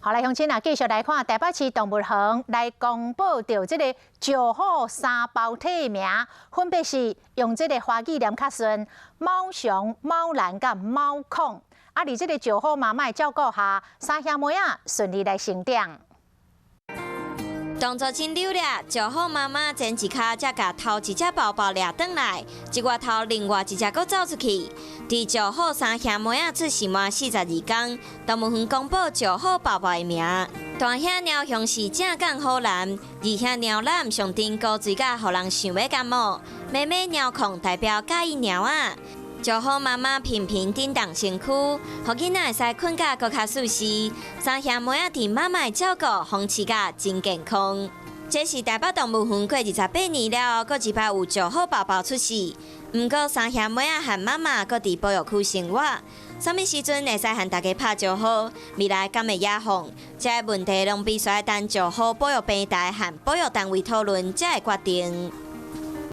好來，鄉親啊，繼續來看台北市動物園來公布著這个石虎三胞胎名，分別是用這个華語念較順，貓熊、貓蘭佮貓孔。啊，佇這个石虎媽媽的照顧下，三兄妹仔順利來成長。動作真溜掠，石虎媽媽前一跤才共頭一隻寶寶掠轉來，一外頭另外一隻閣走出去。佇石虎三兄妹仔出世滿42工，動物園公布石虎寶寶的名。大兄貓熊是正港虎男，二兄貓蘭象徵古錐甲予人想欲感冒，妹妹貓控代表佮意貓仔。石虎媽媽頻頻振動身軀，予囡仔會使睏甲閣較舒適。三兄妹仔佇媽媽的照顧，風飼甲真健康。這是台北動物園過28年了後，閣一擺有石虎寶寶出世。毋過三兄妹仔和媽媽閣佇保育區生活，啥物時陣會使和大家拍招呼？未來敢會野放？這个問題攏必須等石虎保育平台和保育單位討論，才會決定。